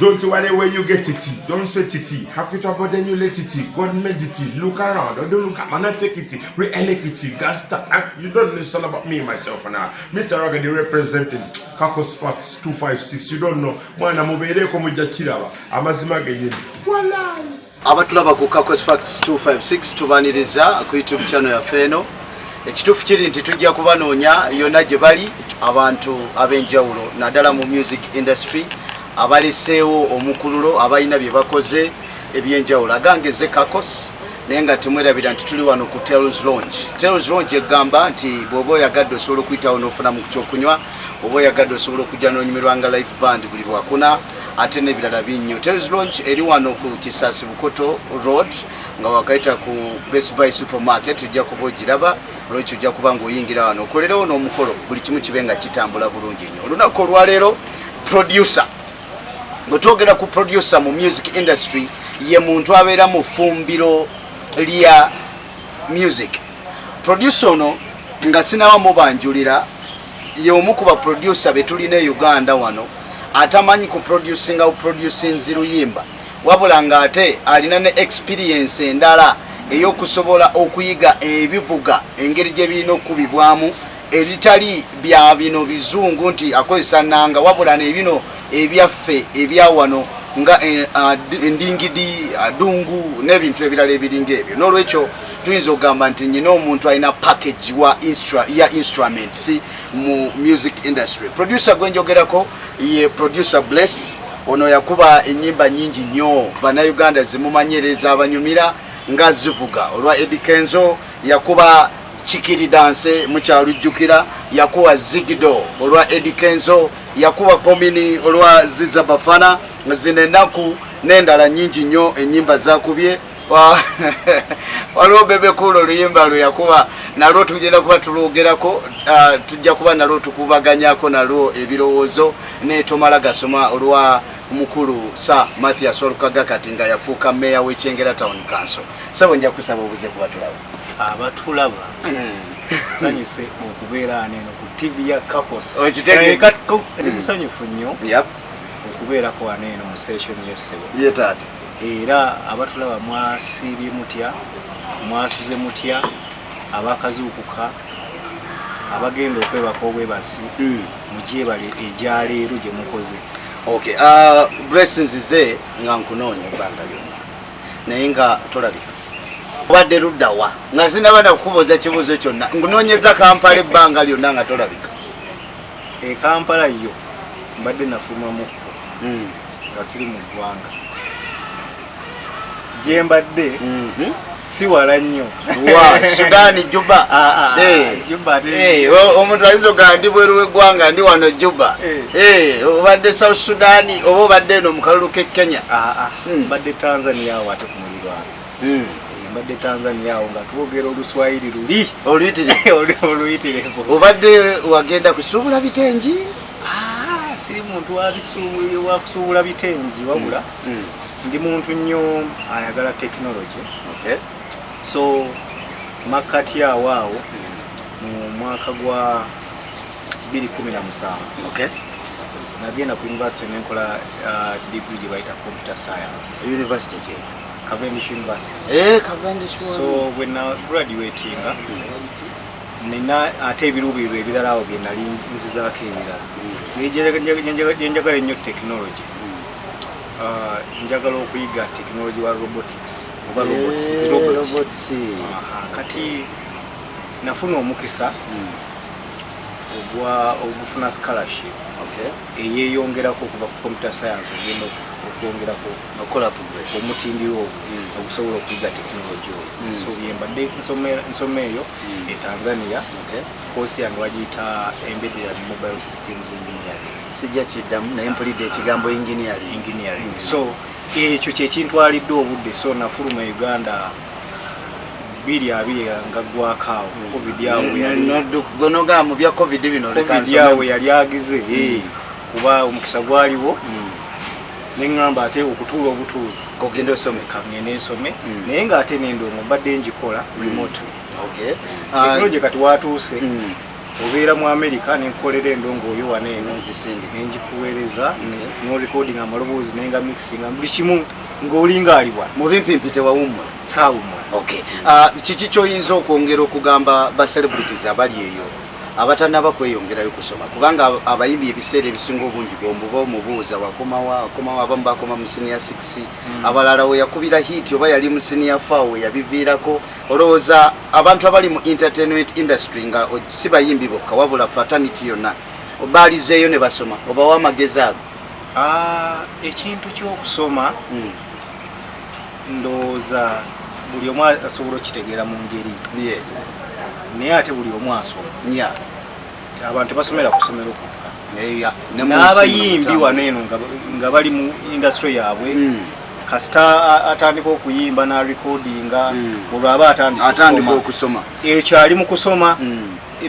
Don't worry where you get it. Don't sweat it. Have it about then you let it. God made it. Look around. Don't look at man. Take it. Reality. God start. You don't listen about me, myself, and I. Mr. Ragadi representing Kakos Facts 256. You don't know. Mwana mubeereko mujja kiraba. Amazima genyini. Walai. Abatulaba ku Kakos Facts 256, tubaniriza ku YouTube channel yaffe eno. Ekituufu kiri nti tujja kubanoonya yonna gye bali, abantu ab'enjawulo naddala mu music industry abaleseewo omukululo, abalina bye bakoze ebyenjawulo. Agange ze Kakos, naye nga temwerabira nti tuli wano ku Tales Lounge. Tales Lounge egamba nti bw'oba oyagadde osobola okuyitawo n'ofunamu ku kyokunywa, oba oyagadde osobola okujja n'onyumirwa nga live band buli lwakuna, ate n'ebirala binnyo. Tales Lounge eri wano ku Kisaasi Bukoto Road, nga wakayita ku Best Buy Supermarket, ojja kuba ogiraba. Olwekyo ojja kuba ng'oyingira wano okolerewo n'omukolo, buli kimu kibe nga kitambula bulungi nnyo. Olunaku olwaleero, producer. Bwe twogera ku producer mu music industry, ye muntu abeera mu ffumbiro lya music. Producer ono nga sinaba mubanjulira, ye omu ku baproducer be tulina e Uganda wano atamanyi ku producinga buproducinzi luyimba, wabula ng'ate alina ne experience endala ey'okusobola okuyiga ebivuga engeri gye birina okukubibwamu, ebitali bya bino bizungu nti akozesa nanga, wabula nebino ebyaffe ebyawano nga endingidi, adungu n'ebintu ebirala ebiringa ebyo. N'olwekyo tuyinza okugamba nti nyina omuntu alina package ya instruments mu music industry. Producer gwenjogerako ye Producer Bless. Ono yakuba enyimba nyingi nnyo Bannayuganda zimumanyi era ezabanyumira, nga Zivuga olwa Eddy Kenzo, yakuba Chikiri Dance mukyalujjukira, yakuba Zigido olwa Eddy Kenzo, yakuba Pomini olwa Ziza Bafana, Zino Ennaku n'endala nyingi nnyo enyimba zakubye. Waliwo Bebe Cool oluyimba lwe yakuba, nalwo tugenda kuba tulwogerako, tujja kuba nalwo tukubaganyako nalwo ebirowoozo. Netomala gasoma olwa mukulu Sir Mathias Olukaga, kati nga yafuuka meya w'Ekyengera Town Council. Sabo, nja kusaba obuze kuba tulaba. Abatulaba, sanyuse okubeera wano eno ku TV ya Kakos. Ndi musanyufu nnyo okubeerako wano eno mu session yo, ssebo. Ye taata. Era abatulaba, mwasiibye mutya? Mwasuze mutya? Abakazuukuka, abagenda okwebaka obwebasi, mugyebale egyaleero gye mukoze. Okay, Blessings, ze nga nkunoonya ebbanga lyonna naye nga tolabika. Obadde luddawa? Nga sinaba nakukubuuza kibuuzo kyonna, nkunoonyeza Kampala ebbanga lyonna nga tolabika. E Kampala yo mbadde nafulumamukko nga siri mu ggwanga. Gye mbadde si wala nnyo. Wa Sudaani, Juba? Ah, ah, Juba ate. Eh, omuntu ayinza ogamba ndi bweru w'eggwanga, ndi wano Juba. Eh, obadde South Sudaani oba obadde eno mu kalulu k'e Kenya? Ah, ah, mbadde Tanzania awo ate ku mulirwano. Eh, mbadde Tanzania awo nga twogera Oluswayiri luli. Oluyitire. Oluyitirevu. Obadde wagenda kusuubula bitengi? Ah, siri muntu wakusuubula bitengi, wabula ndi muntu nnyo ayagala tekinologi. So makkati awo awo mu mwaka gwa 2017 nagenda ku university nenkola degree gye bayita computer science. University ki? Cavendish University. Eh, Cavendish. So bwe na graduatinga, nina ate ebiruubirirwa ebirala awo bye nali nzizaako ebirala. Naye gye njagala ennyo technology. Njagala okuyiga technology wa robotics oba robots, zi robot. Robots. Aha, kati nafuna omukisa ogwa ogufuna scholarship eyeyongerako okuva ku computer science ogenda okwongerako Okola progression. Omutindiro ogwo ogusobola okuyiga tekinologi oyo. So byembadde nsoma eyo e Tanzania. Course yange bagiyita embedded and mobile systems engineering. Sijja kiddamu, naye mpulidde ekigambo engineering. Engineering. So ekyo kyekintwalidde obudde. So nafuluma Uganda 2020 nga ggwako awo COVID awo Gwenogamba mu bya COVID bino, leka COVID nsome. Awo yali agize, kuba omukisa gwaliwo, neŋŋamba ate okutuula obutuuzi, Ogenda osome. Kaŋŋende nsome. Naye ng'ate nendongo mbadde ngikola remotely. Tekinologi kati watuuse. Obeera mu America, nenkukolera endongo oyo wano eno, nenjikuweereza, norecording amaloboozi, nenga mixinga buli kimu ng'olinga ali wano. Mu bimpimpi tewawummula. Saawummula. Okay. Kiki kyoyinza okwongera okugamba ba celebrities abali eyo abatanaba kweyongerayo kusoma? Kubanga abayimbi ebiseera ebisinga obungi bwomuba omubuuza wakomawa, wakomawa, abamu bakoma mu senior 6, abalala we yakubira hit oba yali mu senior 4 we yabiviirako. Olowooza abantu abali mu entertainment industry, nga si bayimbi bokka wabula fraternity yonna, baalizeeyo ne basoma, obawa amagezi ago? Ekintu ky'okusoma, ndowooza buli omu asobola okitegeera mu ngeri, naye ate buli omu asoma. Abantu basomera ku ssomero kwokka. Ne mu nsi N'abayimbi muno. wano eno nga bali mu industry yaabwe, kasita atandika okuyimba n'arecordinga, olwo aba atandise Atandika okusoma. okusoma. Ekyo ali mu kusoma.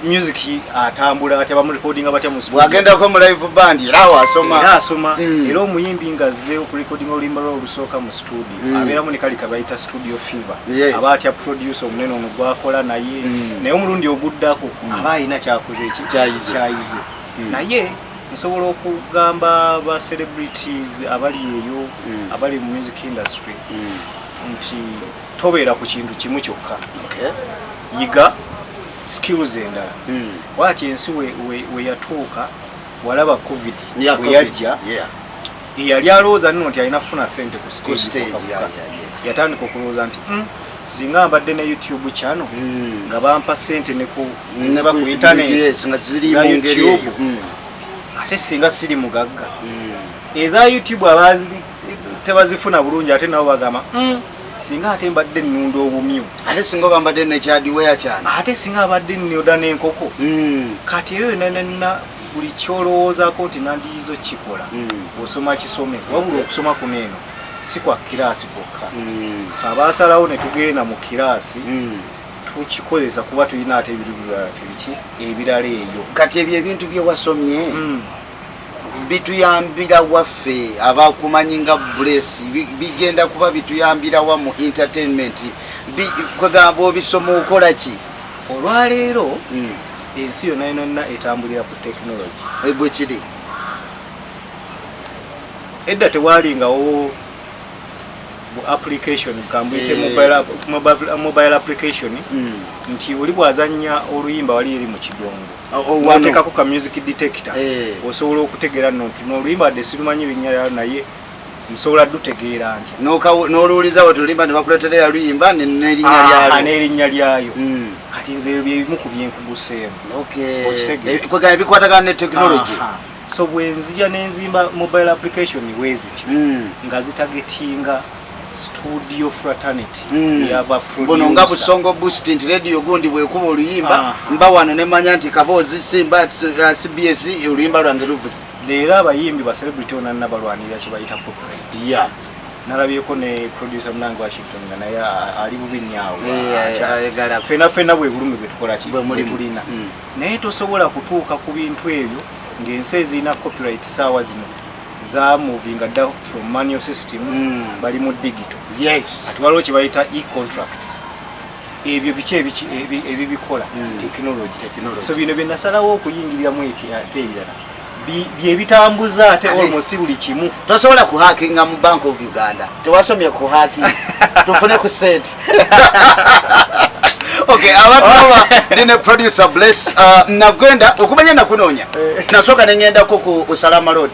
Music atambula atya, bamurecordinga batya mu studio? Bwagendako mu live band era awo asoma. Era asoma. Era omuyimbi ng'azze okurecordinga oluyimba lwe olusooka mu studio, abeeramu ne kali kabayita studio fever. Aba atya producer omunene ono gwakola naye, naye omulundi oguddako aba alina kyakoze eki? Kyayize. Kyayize. Naye nsobola okugamba ba celebrities abali eyo, abali mu music industry, nti tobeera ku kintu kimu kyokka. Yiga skills endala. Bwati ensi we yatuuka, walaba COVID we yajja, eyali alowooza nno nti alina kufuna sente ku Ku stage stage, kwokka kwokka, yatandika okulowooza nti, singa mbadde ne YouTube channel, nga bampa sente ne ku ziba ku internet, Yes, nga ziri za mu ngeri YouTube. eyo. Ate singa siri mugagga, eza YouTube abaziri tebazifuna bulungi, ate nabo bagamba, singa ate mbadde nnunda obumyu." Ate singa oba mbadde nekyadiweya kyane. Ate singa abadde nnyoda n'enkoko. Kati ebyo byonna nonna, buli kyolowoozaako nti nandiyizo kikola, osoma kisome. Wabula okusoma kuno eno si kwa kiraasi kwokka. Fe abaasalawo ne tugenda mu kiraasi, tukikozesa kuba tulina ate ebirubirwa byaffe biki ebirala eyo. Kati ebyo ebintu bye wasomye bituyambira waffe abakumanyi nga Bless? Bigenda kuba bituyambira wa mu entertainment? Kwegamba obisoma okola ki? Olwaleero ensi yonna yonna etambulira ku tekinologi. Bwe kiri. Edda tewalingawo bu application kambuyite mobile application, nti oli bw'azannya oluyimba wali eri mu kidongo, Wano. notekako ka music detector, osobola okutegeera nno nti n'oluyimba wadde sirumanyi erinnya lyayo, naye nsobola dutegeera nti N'oluwuliza we tulimba ne bakuleetera yaluyimba n'erinnya lyalwo. N'erinnya lyayo. Kati nze ebyo byebimu ku byenkuguseemu. Okitegeera? Kwegamba ebikwatagana ne tekinologi. Aha. So bwenzija nenzimba mobile application weziti, nga zitargetinga studio fraternity yaba Buno nga producer. busongo boost, nti radio gundi bwekuba oluyimba, mba wano nemanya nti kaboozi simba CBS oluyimba lwange luvuze. Leero abayimbi ba celebrity onanna balwanirira kye bayita copyright. Nalabyeko ne producer munange Washington nga naye ali bubi nnyo awo. Ayagala. Fena fena bwe bulumi bwe tukola ki Bwe mulimu. bwe tulina. Naye tosobola kutuuka ku bintu ebyo ng'ensi ezirina copyright saawa zino zamovinga dda from manual systems, bali mu digital. Ati waliwo kye bayita e-contracts. Ebyo biki ebibikola? Technology. Technology. So bino bye nasalawo okuyingiriramu eti ate ebirala bye bitambuza ate almost buli kimu. Tosobola kuhakinga mu Bank of Uganda? Tewasomye kuhacking tufune ku sente? Okay, abantu aba ndine producer Bless. Nagenda okumanya nakunoonya, nasooka neŋŋendako ku Usalama Road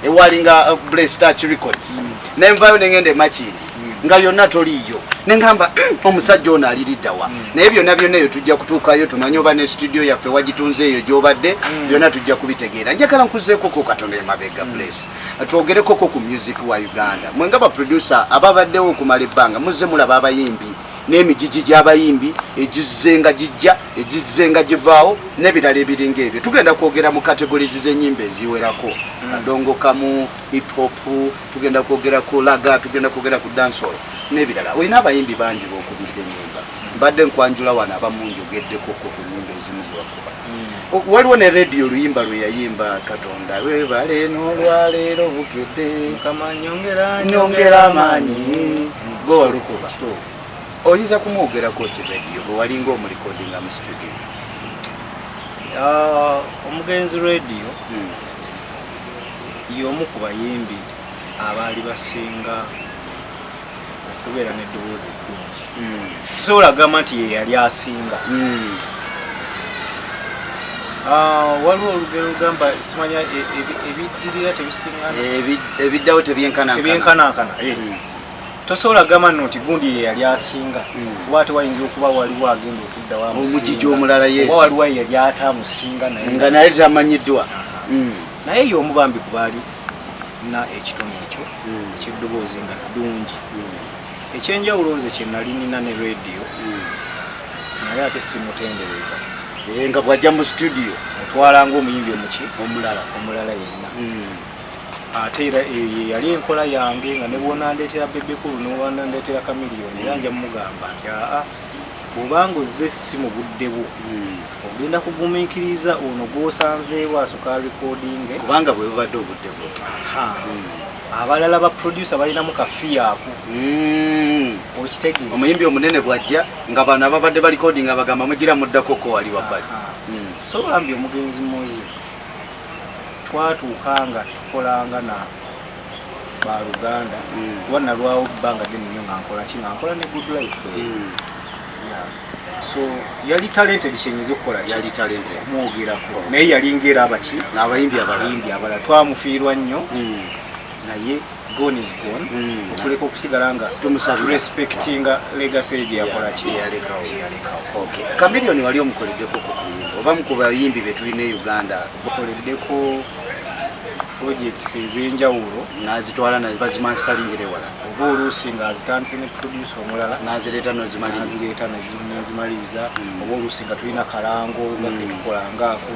ewalinga Bless Touch Records, nenvayo neŋŋenda emakindi nga yonna toliiyo, neŋŋamba, omusajja ono aliriddawa?" Naye byonna byonna eyo tujja kutuukayo tumanye oba ne studio yaffe wagitunze eyo gy'obadde. Byonna tujja kubitegeera. Njagala nkuzeekoko katono emabega, Bless, twogerekoko ku music wa Uganda. Mwe nga baproducer ababaddewo okumala ebbanga, muzze mulaba abayimbi n'emigigi gy'abayimbi egizze nga gijja, egizze nga givaawo, n'ebirala ebiringa ebyo. Tugenda kwogera mu categories z'ennyimba eziwerako: kadongo kamu, hip hop, tugenda kwogera ku ragga, tugenda kwogera ku dancehall n'ebirala. Olina abayimbi bangi b'okubidde ennyimba. Mbadde nkwanjula wano abamu, njogeddekoko ku nnyimba ezimu zewakuba. Waliwo ne Radio oluyimba lwe yayimba, "Katonda webale n'olwaleero bukedde." Mukama nyongera. Nyongera amaanyi, gwe walukuba. Kituufu. Oyinza kumwogerako ki Radio bwe walinga omurecordinga mu studio? Omugenzi Radio y'omu ku bayimbi abaali basinga okubeera n'eddoboozi eddungi. Sisobola kugamba nti ye yali asinga. Waliwo olugero olugamba, simanya, ebiddirira tebisiŋŋana. Ebiddawo tebyenkanankana. Tebyenkanankana. Tosobola kugamba nno nti gundi ye yali asinga, kuba ate wayinza okuba waliwo agenda okuddawo amusinga. Omugigi omulala, yes. Oba waliwo yali ate amusinga naye nga naye tamanyiddwa. Naye ye omubambi ku baali na ekitone ekyo eky'eddoboozi nga ddungi. Ekyenjawulo nze kye nali nina ne Radio, naye ate simutendereza. Nga bw'ajja mu studio mutwala ng'omuyimbi omuki omulala. Omulala yenna. Ate era eyo ye yali enkola yange, nga ne bwonandeetera Bebe Cool, nobwanandeetera Chameleone, era nja mugamba nti aa, bw'obanga ozze si mu budde bwo, ogenda kugumiikiriza ono gw'osanzeewo asooka recording. Kubanga bwe bubadde obudde bwo. Abalala ba producer balinamu kafiyaako, okitegeera? Omuyimbi omunene bw'ajja, nga bano ababadde barecordinga bagamba mugira muddako wali wabbali. So bambi omugenzi Moze twatuuka nga tukolanga na baluganda, kuba nalwawo bbanga ddene nnyo nga nkola ki, nga nkola ne Good Life eyo. Yeah. So yali talented, kyenyinza okukola ki? Yali talented. Okumwogerako, naye yalinga era abaki n'abayimbi abalala. Abayimbi abalala twamufiirwa nnyo, naye gone is gone. Okuleka okusigala nga Tumusabira. Respectinga legacy gye yakola ki? Gye yalekawo. Gye yalekawo. Okay. Chameleone wali omukoleddeko ku kuyimba, oba mu bayimbi be tulina e Uganda? Bakoleddeko projects ez'enjawulo. Nazitwala bazimasterlingira ewala. Oba oluusi ng'azitandise ne producer omulala, nazireeta nozimaliriza. Nazireeta nezimaliriza. Oba oluusi nga tulina kalango nga ketukolangaako.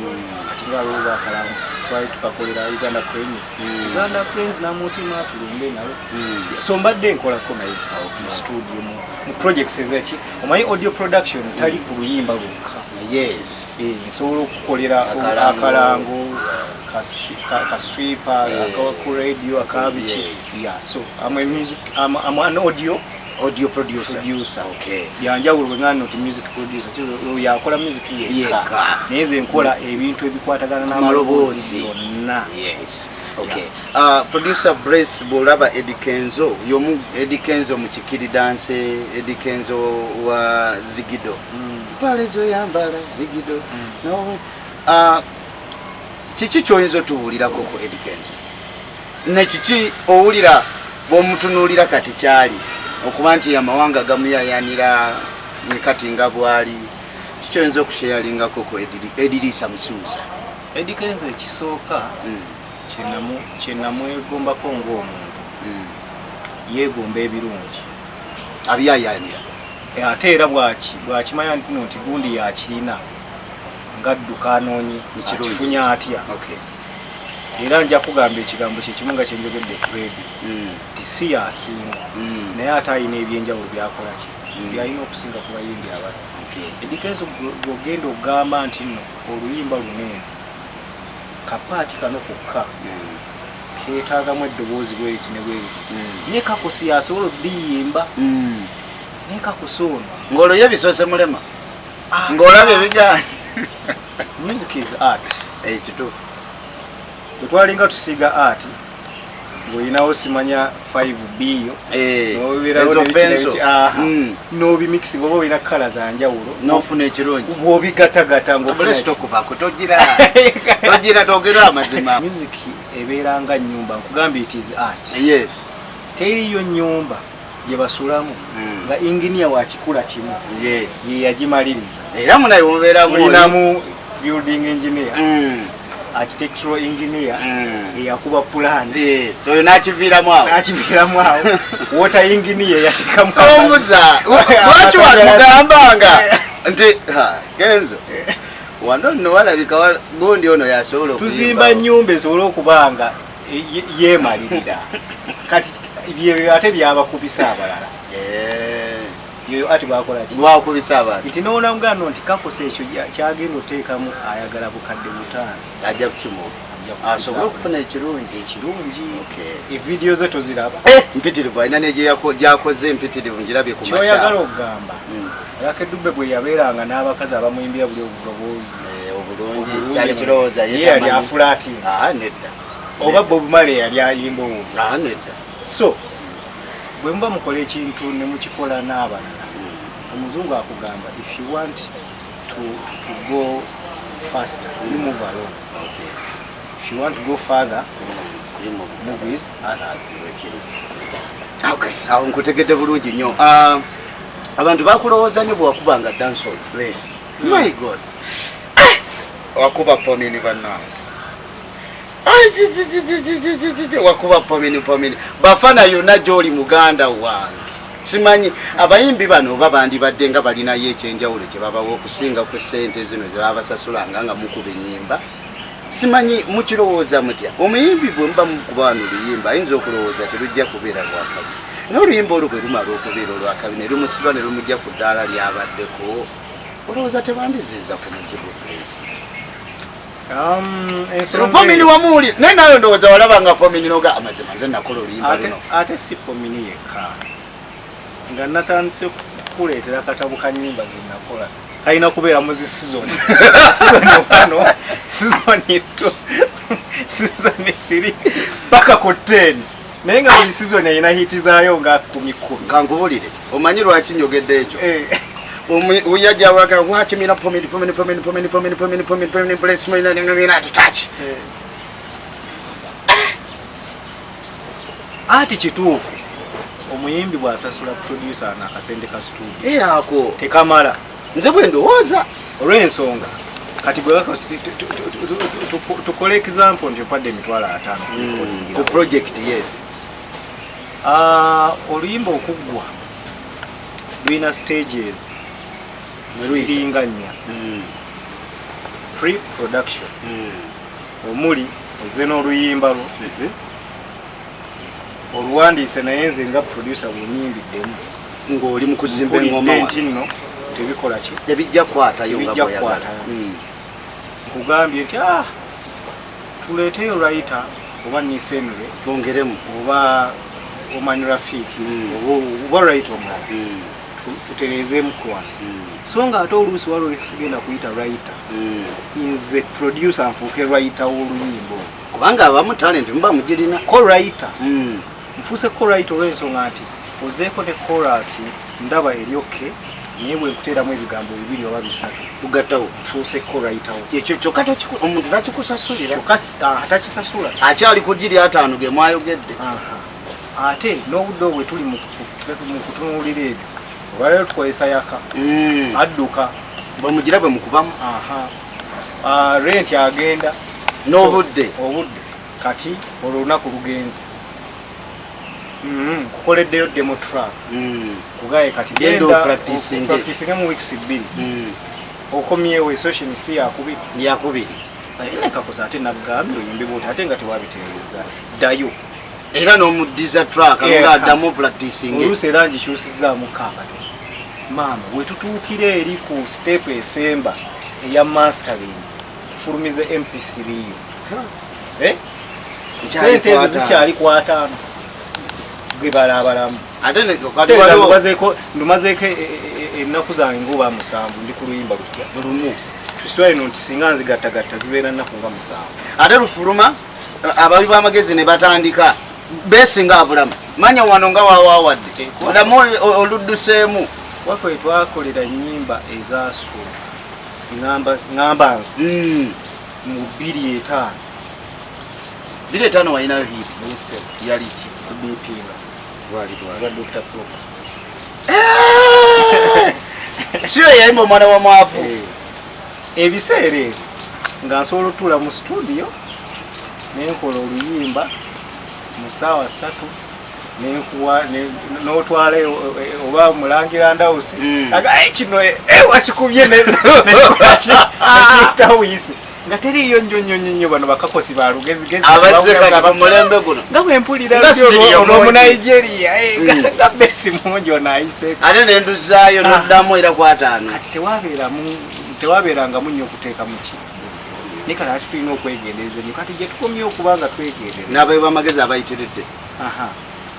Kati nga olwoba akalango twali tukakolera Uganda Cranes, Uganda Cranes namutima tulumbe nalo. So mbadde nkolako naye mu studio, mu projects ezeki. Omanyi audio production tali ku luyimba lwokka. Nsobola okukolera Akalango. Akalango kaswipa, ku radio, akabiki. Yeah, so I'm a music I'm an audio audio producer. Producer. Okay. Byanjawulo bwe ngamba nti music producer, oyo yakola music yekka, Yekka. naye nze nkola ebintu ebikwatagana n'amaloboozi n'amaloboozi byonna. Yes, okay. Producer Brace, bw'olaba Eddie Kenzo, y'omu Eddie Kenzo mu Kikiri Dance, Eddie Kenzo wa Zigido, mpale zoyambala Zigido, no, kiki kyoyinza otubuulirako ku Eddie Kenzo, ne kiki owulira bw'omutunuulira kati kyali okuba nti amawanga gamuyayanira ne kati nga bwali? Kiki oyinza okusharingako ku Edirisa Musuuza? Eddie Kenzo, ekisooka kyenamwegombako ng'omuntu, yeegomba ebirungi. Abyayanira. Ate era bwakimanya nti nti gundi yakirina, ngadduka anoonye Ekirungi. akifunye atya. Era nja kugamba ekigambo kyekimu nga kyenjogedde ku radio, nti si yasinga, naye ate alina ebyenjawulo byakola ki, byalina okusinga ku bayimbi abalala. Eddy Kenzo bwogenda okugamba nti nno oluyimba luno eno kapaati kano kokka keetaagamu eddoboozi bweriti ne bweriti, naye kakosi yasobola oddiyimba, naye kakosi ono Ng'olwo ye bisoose mulema, ng'olaba ebija. Music is art. Ekituufu. Bwe twalinga tusiiga art, ng'olinawo simanya 5B yo, n'obeerawo ezo n'ebiki pencil. n'ebiki, aha. N'obimixing, oba olina kala za njawulo, n'ofuna ekirungi. Bw'obigatagata ng'ofuna Bulesi tokubako, togira togira, togera amazima. Music ebeera nga nnyumba, nkugambye, it is art. Teriyo nnyumba gye basulamu nga inginiya wakikula kimu ye yagimaliriza. Era munaye mubeeramu. Olinamu building engineer, architectural engineer, eyakuba pulaani. Yes, oyo n'akiviiramu awo. N'akiviiramu awo, water engineer eyatekamu. Ombuza lwaki wamugambanga nti, "Ha, Kenzo wano nno walabika gundi ono yasobola Tuzimba okuyimbawo." nyumba esobole okuba nga yeemalirira. Kati byebyo ate byabakubisa abalala. Yoyo ati bakola ki? Lwakubisa abantu. Nti noonamugano nti kakosa ekyo kyagenda oteekamu, ayagala 50,000. Ajja kukimuwa Ajja kukisa. asobole okufuna ekirungi. Ekirungi. Okay. Evidiyo ze toziraba? Eh, mpitirivu, alina negyakoze empitirivu, ngirabye ku Kyoyagala makya. okugamba, Lucky Dube bwe yabeeranga n'abakazi abamuyimbira buli obuloboozi obulungi, kyali kirowooza ye yali afulaati. Nedda. Oba Bob Marley yali ayimba obubi? Nedda. So bwe muba mukola ekintu ne mukikola n'abalala, omuzungu akugamba, if you want to go faster, you move alone. If you want to go further, move with others. Okay, awo nkutegedde bulungi nnyo. Abantu bakulowooza nnyo bwewakubanga dancehall place. My God, wakuba pomini, bannange. Ai, ji, ji, ji, ji, ji, ji, ji, ji, wakuba pomini, pomini bafana yonna gy'oli, muganda wange. Simanyi abayimbi bano oba bandibadde nga balinayo ekyenjawulo kye babawa okusinga ku ssente zino ze babasasulanga nga mukuba ennyimba. Simanyi mukirowooza mutya? Omuyimbi bwe muba mukuba wano oluyimba, ayinza okulowooza terujja kubeera lwakabi, naye oluyimba olwo bwe lumala okubeera olwakabi ne lumusibwa ne lumujja ku ddaala lyabaddeko, olowooza tebandiziza ku muzigo Prince? Ensonga Pomini wamuwulira, naye nawe ndowooza walaba nga Pomini noga amazima, nze nakola oluyimba luno. Ate si Pomini yekka. Nga natandise kuleetera katabo ka nnyimba ze nakola, kalina kubeera mu zi season, season 1, season 2, season 3, paka ku 10, naye nga buli season erina hit zaayo nga 10 10. Kankubulire, omanyi lwaki njogedde ekyo? Uyajja wakimira pomini, pomini, pomini, pomini, pomini, pomini, pomini, pomini, bless me to touch. Ati kituufu, omuyimbi bw'asasula producer n'akasente ka studio Eh, ako tekamala. Nze bwe ndowooza. Olw'ensonga kati gwe tukole example nti opadde 50,000 ku project, yes. Ah, oluyimba okuggwa lulina stages ziringa nnya. Pre production, omuli ozze n'oluyimba lwo, oluwandiise, naye nze nga producer bwenyimbiddemu ng'oli mu kuzimba mpulidde engoma nti nno tebikola ki? Tebijja kukwatayo nga Tebijja bw'oyagala. kukwatayo. Nkugambye nti ah, tuleeteyo writer oba nisenre twongeremu oba omanyi Rafiki oba writer omulala, tutereezeemu kuwano. So nga ate oluusi waliwo sigenda kuyita writer, nze producer nfuuke writer w'oluyimba olwo. Kubanga abamu talent muba mugirina. Co-writer, nfuuse co-writer olw'ensonga nti ozeeko ne chorus, ndaba eryokke, naye bwe nkuteeramu ebigambo bibiri oba bisatu, tugattawo. Nfuuse co-writer wo. Ekyo kyokka omuntu takikusasulira. Kyokka takisasula. Akyali ku giri 50 ge mwayogedde. Aha. Ate n'obudde obwo bwe tuli mu kutunuulira ebyo, olwaleero tukozesa yaka adduka. Bwe mugira bwe mukubamu. Aha. Ah, rent agenda. N'obudde. So, obudde kati olwo olunaku lugenze. Nkukoleddeyo demo track, kugaye kati Genda genda opracticinge. opracticinge mu weeks 2, okomyewo esession si yakubiri. Yakubiri. Naye nekakosa ate nagambye oyimbe bwoti, ate nga tewabitereeza, ddayo. Era n'omuddiza track nga addamu practicing. Oluusi era ngikyusizaamu kaakato. Maama, wetutuukira eri ku step esemba eya mastering, kufulumiza MP3 yo. Eh? Nkyali Sente ezo ku 50. zikyali ku 50 gwe balaabalamu. Ate kati waliwo Ndumazeeko ennaku zange ngaoba 7 ndi ku luyimba lutya? Lumu. Tusitwale no nti singa nzigattagatta zibeera nnaku nga 7. Ate lufuluma, abawi b'amagezi ne batandika besinga abulamu manya wano nga wawawadde olamu oludduseemu. Waffe twakolera ennyimba ezasula ŋŋamba nsi mu 2005. 2005 walinayo hit? Yes. Yali ki? Kubipinga. Lwali lwali lwa Dr. Proper. Siyo yayimba omwana wa mwavu? Ebiseera ebyo nga nsobola otuula mu studio nenkola oluyimba mu saawa 3, nenkuwa n'otwala oba mulangira ndawusi. Aga, "Ai, kino wakikubye nekiyitawuyise nga teriiyo nnyo nnyo nnyo nnyo." Bano bakakosi ba lugezigezi. Abazze kati ku mulembe guno. Nga bwe mpulira Nga studio mungi. olw'omunigeria nga besi mungi ono ayiseeko. Ate nenduzaayo noddamu era ku 50. Kati tewabeerangamu nnyo okuteeka mu ki, naye kati ate tulina okwegendereza ennyo. Kati gye tukomye okuba nga twegendereza N'abawi b'amagezi abayitiridde. Aha.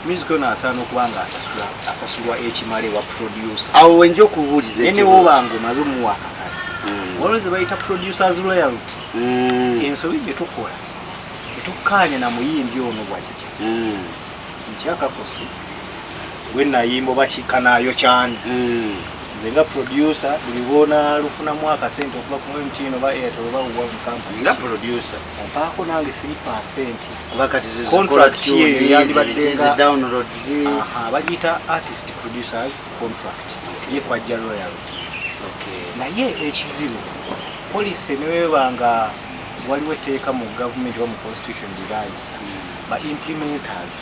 Music ono asaana okuba nga asasulwa ekimala ewa producer. Awo wenja okubuuliza. Naye ne woba nga omaze omuwa akakale, waliwo ze bayita producers royalty. Ensobi gye tukola, tetukkaanya na muyimbi ono bwajja nti akakosi gwe nayimba oba kikanaayo kyani, nze nga producer buli lwonaalufunamu akasente okuva ku MTN oba Airtel oba uwa mu company nga producer, ompaako nange 3%. Kuba kati Contract eyo yandibadde downloads. Aha, bagiyita artist producers contract, ye kwajja royalties. Naye ekizibu, policy neweba nga waliwo etteeka mu gavumenti oba mu constitution gye baayisa, ba implementers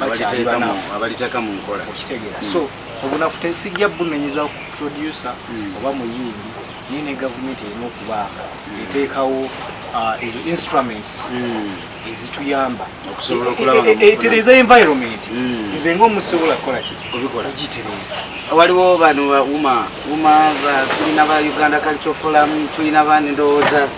bakyali banafu. Abaliteeka mu nkola. Okitegeera? So obunafu tesijja bunenyeza ku producer oba muyimbi, naye ne gavumenti erina okubanga eteekawo ezo instruments ezituyamba Okusobola okulaba nga mufuna. Etereeza environment. Nze ngaomusobola kukola ki? Kubikola. Kugitereeza. Waliwo bano ba UMA, UMA tulina ba Uganda Cultural Forum, tulina bani, ndowooza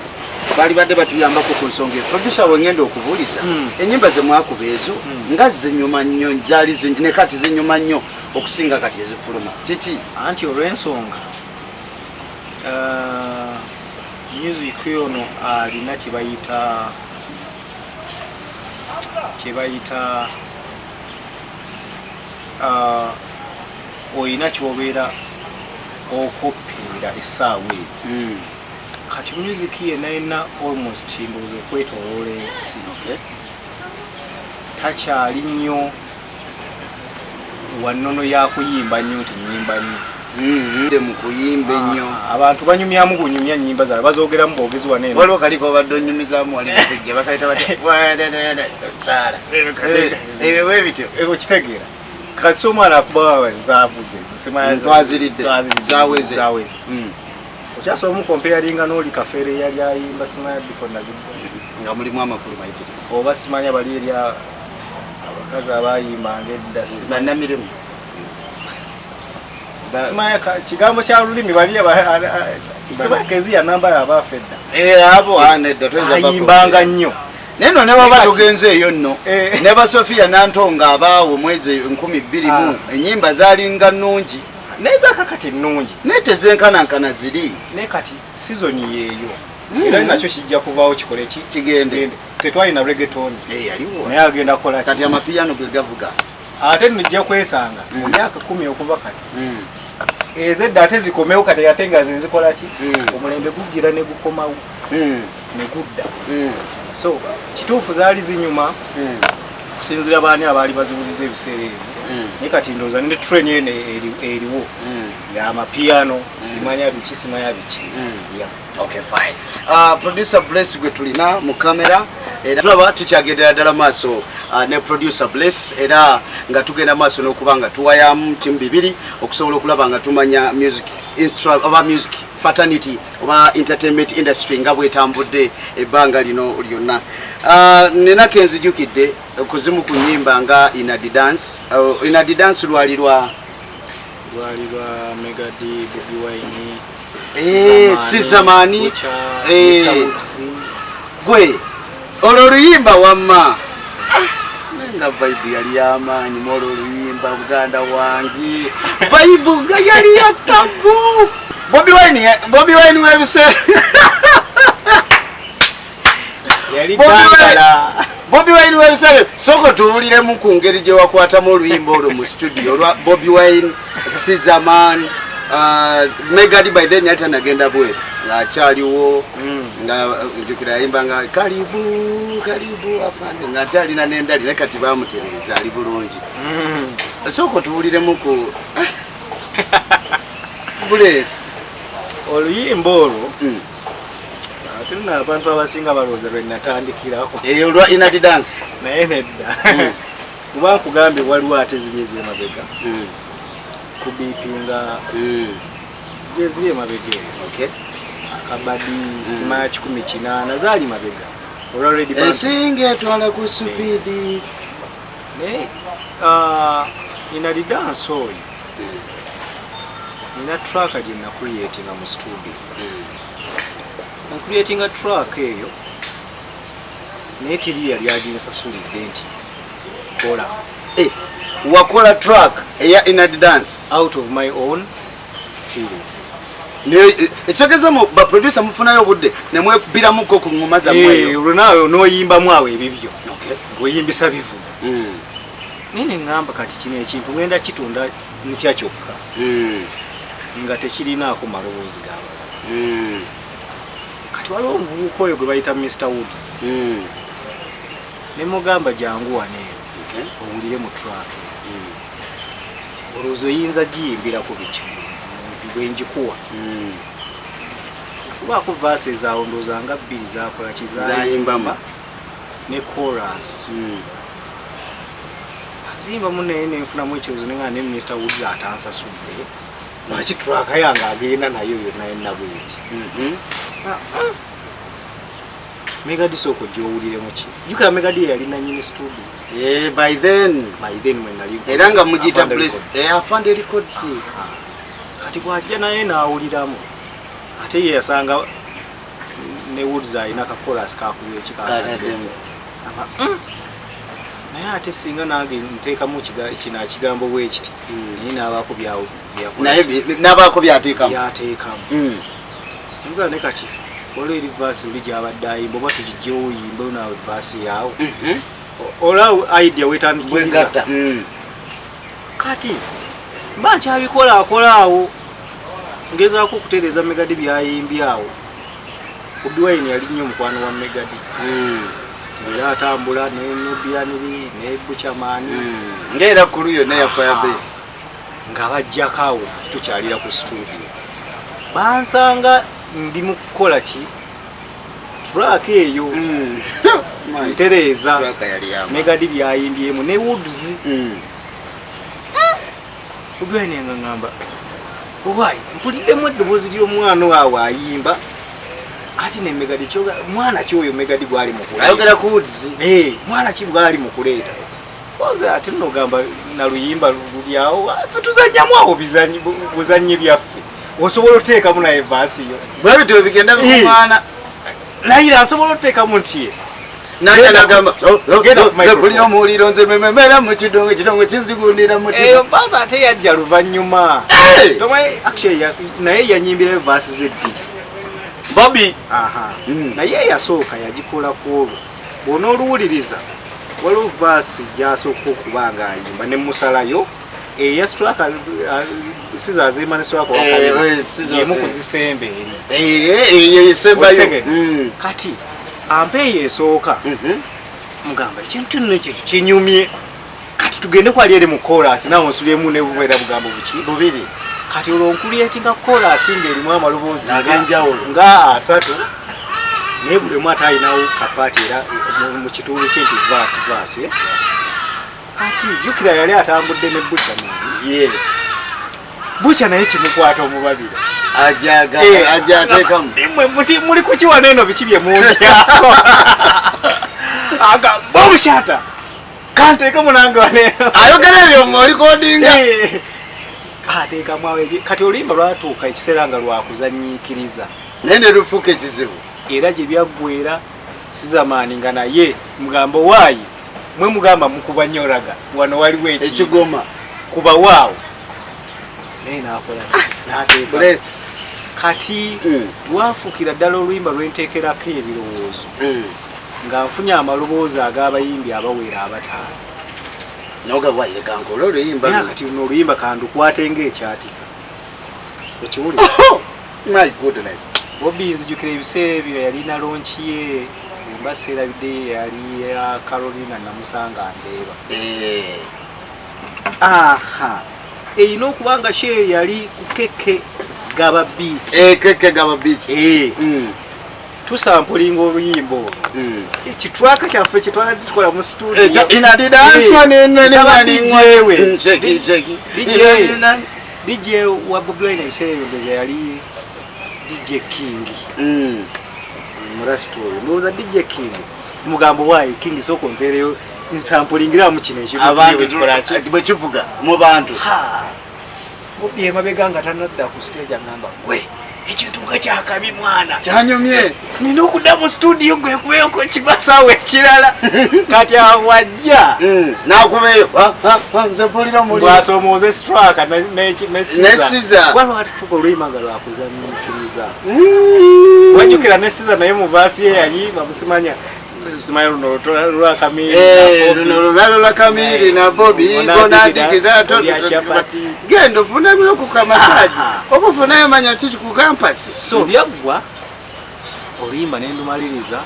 baali badde batuyambako ku nsonga eyo. Producer, wengenda okubuuliza, enyimba ze mwakuba ezo nga zinyuma nnyo, zaali ne kati zinyuma nnyo okusinga kati ezifuluma, kiki? Anti olw'ensonga music ono alina kyebayita oyina kyobeera okoppeera essaawa eyo. Kati music yenna yenna almost ndowooza okwetoloola ensi takyali nnyo wannono yakuyimba nnyo nti nyimba nnyo. De mu kuyimba ennyo. Ah, abantu banyumyamu bunyumya nyimba zaabwe, bazoogeramu boogezi wano eno. Waliwo kaliko obadde onyumizaamu wali kujja, bakayita batya? Saala ebyo bwe bityo. Okitegeera? Kati si omwana akuba zaavuze. Twaziridde. Zaweze. Zaweze. Okyasobola omucomparinga n'oli kafeere eyali ayimba simanya biko nazibwa nga mulimu amakulu mayitirivu. Oba simanya bali eri abakazi abayimbanga edda bannamirimu. Simanya kigambo kya lulimi bali simanya keziya namba yabaafe edda. Eh, abo nedda toyinza ayimbanga nnyo. Naye nno ne baba tugenze eyo nno, ne ba Sofia Nantonga abaawo mwezi 2000 mu enyimba zaalinga nnungi. Naye zakakati nnungi. Naye tezenkanankana ziri. Naye kati season yeeyo, era nakyo kijja kuvaawo kikole ki? Kigende. Tetwalina reggaeton. Eh, yaliwo. Naye agenda kukola ki? Kati amapiyano ge gavuga. Ate nojja kwesanga mu myaka 10 okuva kati, ezedda ate zikomewo kati, ate nga zezikola ki? Omulembe gugira ne gukomawo ne gudda. So kituufu zaali zinyuma kusinzira baani abaali baziwuliza ebiseera ebyo. Naye kati ndowooza ne trend eno eriwo yamapiyano, simanya biki, simanya biki. Yeah. Okay, fine. Producer Bless gwe tulina mu kamera, era tulaba tukyagendera ddala maaso ne Producer Bless, era nga tugenda maaso n'okuba nga tuwayamu kimu bibiri okusobola okulaba nga tumanya music oba music fraternity oba entertainment industry nga bwetambudde ebbanga lino lyonna. Nina kenzijukidde kuzimu ku nnyimba nga Inadi Dance. Inadi Dance lwali lwa Lwali lwa Mega D, Bobi Wine, Sizamani, Butcher, Mr. Woods. Gwe olwo oluyimba wamma, naye nga vibe yali y'amaanyi mu olwo oluyimba. Buganda wange, vibe nga yali ya tabu. Bobi Wine, Bobi Wine w'ebiseera Yali Bobi Wine. Dangala. Bobi Wine w'ebiseera, sooka tuwuliremu ku ngeri gye wakwatamu oluyimba olwo mu studio olwa Bobi Wine, Sizaman, Megadi. By then yali tanagenda bweru, ng'akyaliwo, nga njukira yayimba nga karibu karibu afande, nga akyalina n'endali, naye kati bamutereeza, ali bulungi. Sooka otuwuliremu ku Bless. Oluyimba olwo, ate nno abantu abasinga balowooza lwe natandikirako. Eyo olwa Inadi Dance. Naye nedda, kuba nkugambye waliwo ate ziri ez'emabega kubipinga, gyeziri emabega eyo, akabadi simaya 180 zaali mabega olwa Red Band. Ensinga etwala ku speed. Naye Inadi Dance oyo, nina track gye nacreatinga mu studio. Ncreatinga track eyo, naye teri yali aginsasulidde nti kola. Eh, Wakola track eya Inner Dance out of my own feeling. Ekitegeeza mu baproducer mufunayo obudde nemwekubiramuko ku ngoma zammwe. Olwo naawe n'oyimbamu awo ebibyo, ng'oyimbisa bivuga. Naye neŋŋamba, kati kino ekintu ŋŋenda kitunda ntya kyokka nga tekirinaako maloboozi g'abalala? Kati waliwo omuvubuka oyo gwe bayita Mr Woods, ne mugamba, jangu wano eno owulire mu track, olowooza oyinza giyimbirako biki bwe njikuwa? Kubaako verse ezaawo, ndowooza nga bbiri zakola. Zayimbamu. Ne chorus aziyimbamu, naye nenfunamu ekirowoozo nenga ne Mr Woods atansasudde, lwaki track yange agenda nayo yonna yonna bweti? Mega D, sooka ojja ki, jjukira Mega D yali nanyini studio. Eh, by then. By then mwe nali. Era nga mugiyita Afande Bless. Records. Eh, Afande Records. Kati bw'ajja naye n'awuliramu, ate ye yasanga ne Woods alina ka chorus kakuze Kataddemu. Naye ate singa nange nteekamu kino ekigambo bwe kiti, naye n'abaako naye n'abaako byateekamu. Byateekamu. Nugala ne kati waliwo eri verse luli gyabadde ayimba, oba tugijjewo oyimbe naawe verse yaawo. Ola idea wetandikiriza. Bwegatta. Kati mba nkyabikola akola awo, ngezaako okutereeza Mega D byayimbye awo. Bobi Wine yali nnyo mukwano wa Mega D, era atambula ne Nubian Li ne Buchaman. Ngaera kulu yonna ya Firebase. Nga bajjako awo tukyalira ku studio, bansanga ndi mu kukola ki track eyo, ntereeza Track yali yama. Mega D byayimbyemu ne Woods. Bobi Wine nga ngamba, owai mpuliddemu eddoboozi ly'omwana waawe ayimba, ati ne Mega D kyoga mwana ki oyo Mega D gwali mukuleeta? Ayogera ku Woods. Eh, mwana ki bwali mukuleeta? Bonze ate nno gamba naluyimba luli awo, ffe tuzannyamu awo buzannyi byaffe, osobola oteekamu naye verse yo. Bwe bityo bigenda bikuŋŋaana. Layira nsobola oteekamu nti ye Najja nagamba, Genda ku microphone. Mpulira omuwuliro nze mememera mu kidongo, ekidongo kinzigundira mu Eyo verse ate yajja luvannyuma. Hey! Tomanyi, actually naye yanyimbirayo verse ze bbiri. Bobby. Aha. Naye eyasooka yagikola ku olwo bw'onooluwuliriza, waliwo verse gy'asooka okuba nga ayimba ne musalayo eya straka siza azimba ne straka. Eh, Siza, emu kuzisemba eri. Eyo esembayo. Okitegedde? Kati ampa eyo esooka, mugamba ekintu nno ekyo kinyumye, kati tugende kwali eri mu chorus, nawe nsulemu ne bubeera bugambo buki? Bubiri. Kati olwo nkucreatinga chorus ng'erimu amaloboozi Ag'enjawulo. Nga asatu, naye buli omu ate alinawo kapaati era mu kitundu kye nti verse verse, eh. Kati jjukira yali atambudde ne Buchaman. Bucha naye kimukwata omubabira. Ajaga Eh, aja ateekamu. Mmwe muli kukiwa eno biki bye mundyako? Agamba obushata kanteekemu nange waneeno. Ayogera ebyo ng'orecordinga. Eh, ateekamu awo kati oluyimba lwatuuka ekiseera nga lwakuzanyiikiriza. Naye ne lufuuka ekizibu. Era gye byaggwera sizamaani nga naye mugamba, waayi mwe mugamba mukuba nnyo ragga, wano waliwo ekintu. Ekigoma. Kuba waawo naye nakola ki? N'ateeka. Bless. Kati lwafuukira ddala oluyimba lwenteekerako ebirowoozo nga nfunye amaloboozi ag'abayimbi abawera abataano. Noga waire kankole oluyimba Naye luno. kati luno oluyimba kandukwate ng'ekyatika, okiwulira? My goodness. Bobi nzijukira ebiseera ebyo yalina launch ye, emba seerabidde, yali ya Carolina Namusanga Ndeeba. Aha, erina okuba nga show yali ku Keke Gaba Beach. Eh, Keke Gaba Beach. Eh, tusamplinga oluyimba olwo, ekitrack kyaffe kyetwali tukola mu studio. Nsaba DJ we. Shake, shake. DJ DJ wa Bobi Wine ebiseera ebyo ndowooza yali DJ King. Murasito oyo ndowooza DJ King, mugambo waayi King, sooka onteereyo nsamplingiramu kino ekintu. Abantu kikola ki? Bwe kivuga mu bantu. Bobi emabega nga tanadda ku stage agamba, gwe Ekintu nga kyakabi mwana. Kyanyumye. Nina okudda mu studio gwe nkubeyoko ekibasaawo ekirala. Kati awo wajja. Nakubeyo. Nze mpulira omuliro. Bw'asoomooza straka ne Ne Caesar. Waliwo atufuka oluyimba nga lwakuzanyiikiriza. Wajjukira ne Caesar naye mu verse ye yayimba musimanya. Simanya luno lwa Kamiri. Luno lulalo lwa Kamiri na Bobby Gonadigira chapati. Genda ofunayo ku kamasaji. Oba ofunayo manya tiki ku campus. So byaggwa oluyimba ne ndumaliriza.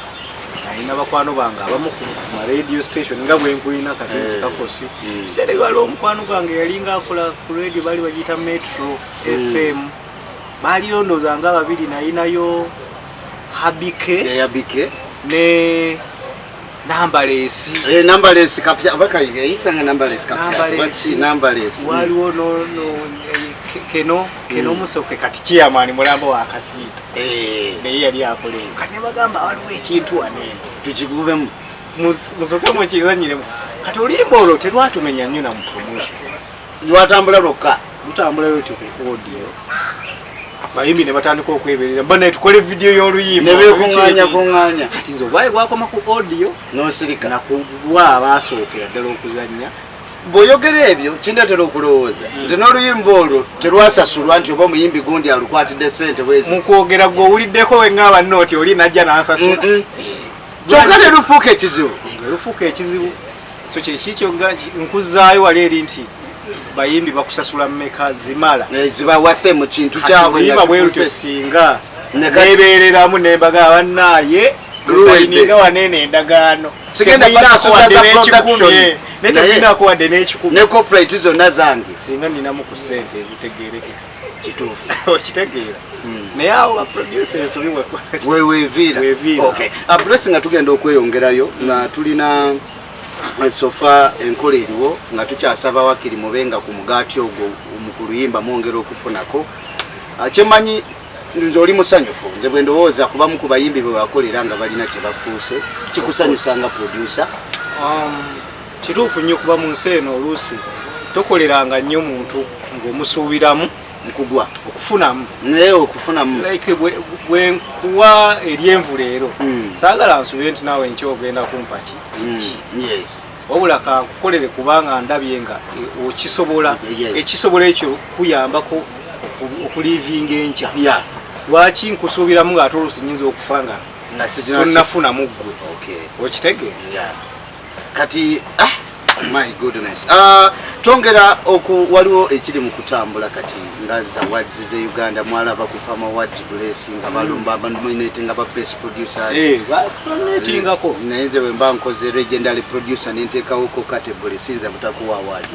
Nalina bakwano bange abamu ku ma radio station nga bwe nkulina kati nti Kakosi. Biseera ebyo waliwo omukwano gwange yalinga akola ku radio baali bagiyita Metro FM. Baaliyo ndowooza nga babiri, nalinayo Habike. Habike. Ne Nambalesi. Nambalesi kapya baka yitanga Nambalesi kapya. Bati Nambalesi. Waliwo no Keno Musoke kati chairman mulambo wa Kasiita. Naye yali akola eyo. Kati ne bagamba waliwo ekintu wano eno. Tukigubemu. Musoke mukizanyiremu. Kati oluyimba olwo terwatumenya nnyo na mu promotion. Lwatambula lwokka. Lutambula lutyo ku audio. Bayimbi ne batandika okweberera. Bana tukole video y'oluyimba. Ne beekuŋŋaanya kuŋŋaanya. Kati nze obwayi bwakoma ku audio. N'osirika. Nakuwa abaasookera ddala okuzannya. Bw'oyogera ebyo kindeetera okulowooza nti n'oluyimba olwo terwasasulwa nti oba omuyimbi gundi alukwatidde ssente bwezi. Mu kwogera gwe owuliddeko weŋŋamba nno nti oli najja n'ansasula. Kyokka ne lufuuka ekizibu. Ne lufuuka ekizibu. So kyekikyo nga nkuzzaayo wali eri nti bayimbi bakusasula mmeka zimala. Zibawafe mu kintu kyabwe. Oluyimba bwe lutyo singa nebeereramu ne mbaga bannaaye lusayininga wano endagaano. Sigenda basasuza za production. Ne tekulinaako wadde n'ekikumi. Ne corporate zonna zange. Singa ninamu ku ssente ezitegeerekeka. Kituufu. Okitegeera. Naye awo ba producer ensobi weeviira. Okay. Blessing nga tugenda okweyongerayo nga tulina sofa enkola eriwo nga tukyasaba wakiri mubenga ku mugaati ogwo mu luyimba mwongera okufunako. Kyemanyi nze oli musanyufu nze bwe ndowooza kubamu ku bayimbi bwe bakolera nga balina kye bafuuse kikusanyusa nga producer. Kituufu nnyo kuba mu nsi eno oluusi tokoleranga nnyo muntu ng'omusuubiramu nkugwa okufunamu naye okufunamu like bwe nkuwa eryenvu leero saagala nsuubire nti naawe nkya ogenda kumpa ki eki. Yes. Wabula kankukolere kubanga ndabye nga okisobola. Ekisobola ekyo kuyambako okulivinga enkya. Lwaki nkusuubiramu ng'ate oluusi nnyinza okufa nga tonnafunamu ggwe. Okitegeera? Kati my goodness. Twongera waliwo ekiri mu kutambula kati nga awards ze Uganda mwalaba ku Pama Awards Blessing nga balumba nominating aba best producers. Nominatingako. Naye nze bwe mba nkoze legendary producer ne nteekawo ko category sinza butakuwa award.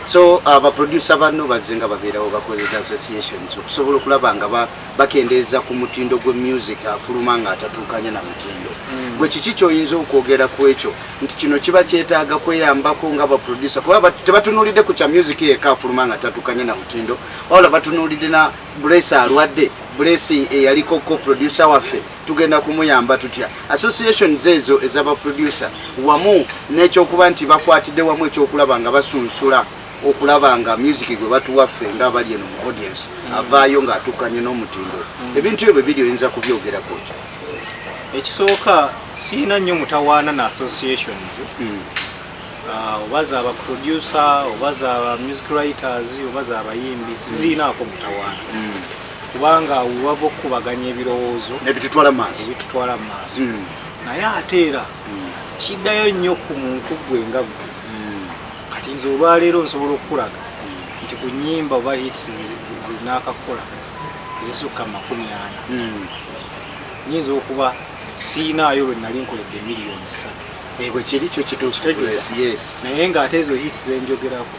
So aba producer banno bazze nga babeerawo bakozesa associations okusobola okulaba nga bakendeeza ku mutindo gwe music afuluma nga atatuukanye na mutindo. Gwe kiki ky'oyinza okwogera ku ekyo nti kino kiba kyetaaga kweyambako nga ba producer kuba tebatunuulidde ku kya music yekka afuluma nga atatuukanye na mutindo, wabula batunuulidde na Bless alwadde, Bless eyaliko ko producer waffe tugenda kumuyamba tutya. Associations ezo ez'aba producer wamu n'ekyokuba nti bakwatidde wamu ekyokulaba nga basunsula okulaba nga music gwe batuwa ffe ng'abali eno mu audience avaayo ng'atuukanye n'omutindo. Ebintu ebyo biri oyinza kubyogerako ki? Ekisooka siina nnyo mutawaana na associations. Oba z'aba producer oba z'aba music writers oba z'abayimbi siziinaako mutawaana. Kubanga wewava okukubaganya ebirowoozo ebitutwala mu maaso. Ebitutwala mu maaso. Naye ate era kiddayo nnyo ku muntu gwe nga ggwe. Kati nze olwaleero nsobola okukulaga nti ku nnyimba oba hits zenaakakola ezisukka 40 nyinza okuba siinaayo lwe nali nkoledde 3 million. Bwe kiri kyo kituufu. Yes. Naye ng'ate ezo hits zenjogerako